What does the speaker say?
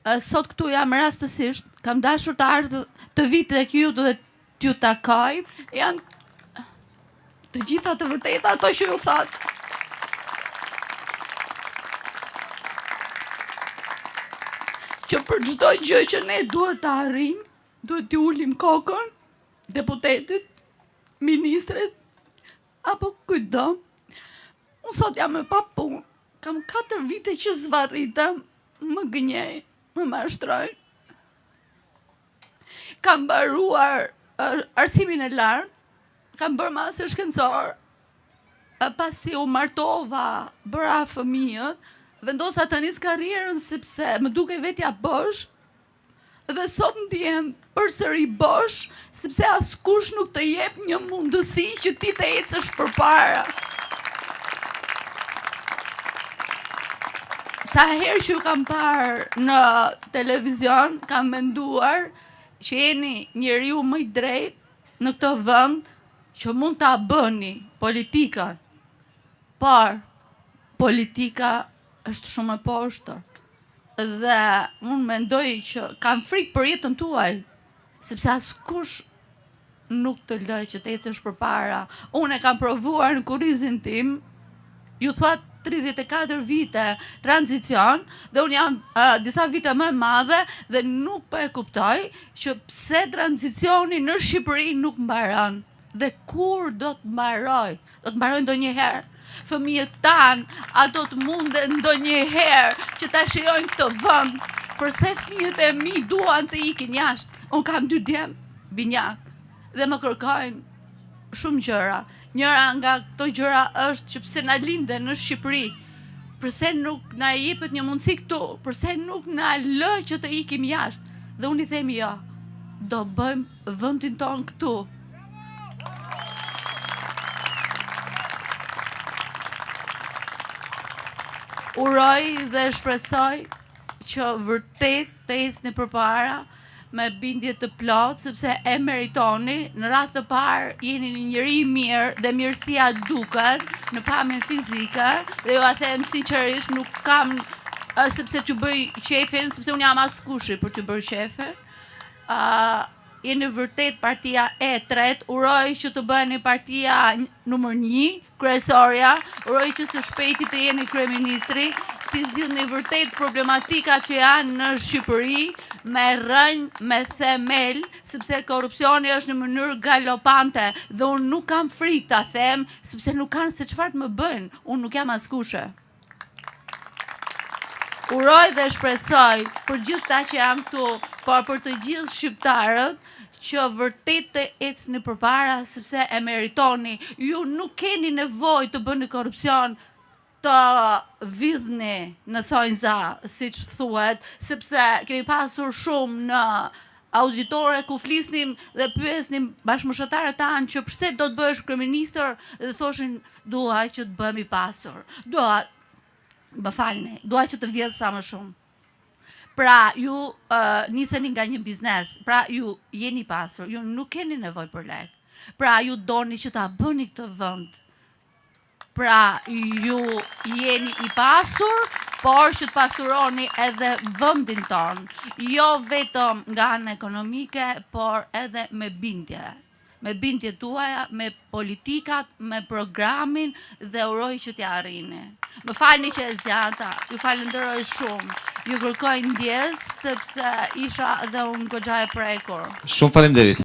Sot këtu jam rastësisht, kam dashur të ardh të vij tek ju dhe t'ju takoj. Janë të gjitha të vërteta ato që ju thatë. Që për çdo gjë që ne duhet të arrijmë, duhet t'i ulim kokën deputetit, ministrit apo kujtdo. Unë sot jam e papunë, kam 4 vite që zvarritem, më gënjejnë, më mashtrojnë. Kam mbaruar arsimin e lartë, kam bërë master shkencor, pasi u martova, bëra fëmijët, vendosa të nis karrierën sepse më dukej vetja bosh, dhe sot ndihem përsëri bosh, sepse askush nuk të jep një mundësi që ti të ecësh përpara. Sa herë që ju kam parë në televizion, kam menduar që jeni njeriu më i drejtë në këtë vend që mund ta bëni politikën. Por politika është shumë e poshtër. Dhe unë mendoj që kam frikë për jetën tuaj, sepse askush nuk të lë që të ecësh përpara. Unë e kam provuar në kurrizin tim, ju thatë 34 vite tranzicion dhe unë jam uh, disa vite më e madhe dhe nuk po e kuptoj që pse tranzicioni në Shqipëri nuk mbaron dhe kur do të mbarojë. Do të mbarojë ndonjëherë. Fëmijët tanë, a do të munden ndonjëherë që ta shijojnë këtë vend? Përse fëmijët e mi duan të ikin jashtë? Unë kam dy djem binjakë dhe më kërkojnë shumë gjëra. Njëra nga këto gjëra është që pse na linde në Shqipëri? Përse nuk na jepet një mundësi këtu? Përse nuk na lë që të ikim jashtë? Dhe unë i them jo, do bëjmë vendin tonë këtu. Uroj dhe shpresoj që vërtet të ecni përpara me bindje të plotë, sepse e meritoni, në radhë të parë jeni një njeri i mirë dhe mirësia duket në pamjen fizike, dhe jua them sinqerisht nuk kam sepse t'ju bëj qefin, sepse unë jam askushi për t'ju bërë qefin. Uh, Jeni vërtet partia e tretë, uroj që të bëheni partia numër 1, kryesorja, uroj që së shpejti të jeni kryeministri, t'i zgjidhni vërtet problematikat që janë në Shqipëri me rrënjë, me themel, sepse korrupsioni është në mënyrë galopante dhe unë nuk kam frikë ta them, sepse nuk kanë se çfarë të më bëjnë, unë nuk jam askushe. Uroj dhe shpresoj për gjithë ata që janë këtu, por për të gjithë shqiptarët që vërtet të ecni përpara sepse e meritoni. Ju nuk keni nevojë të bëni korrupsion, të vidhni në thonjza, siç thuhet, sepse kemi pasur shumë në auditore ku flisnim dhe pyesnim bashkëmoshatarët tanë që pse do të bëhesh kryeministër dhe thoshin dua që të bëhem i pasur. Dua, më falni, dua që të vjedh sa më shumë. Pra, ju uh, niseni nga një biznes, pra ju jeni i pasur, ju nuk keni nevojë për lek. Pra, ju doni që ta bëni këtë vend Pra, ju jeni i pasur, por që të pasuroni edhe vendin tonë, jo vetëm nga ana ekonomike, por edhe me bindje. Me bindjet tuaja, me politikat, me programin dhe uroj që t'ia arrini. Më falni që e zgjata, ju falënderoj shumë. Ju kërkoj ndjesë sepse isha dhe unë goxha e prekur. Shumë faleminderit.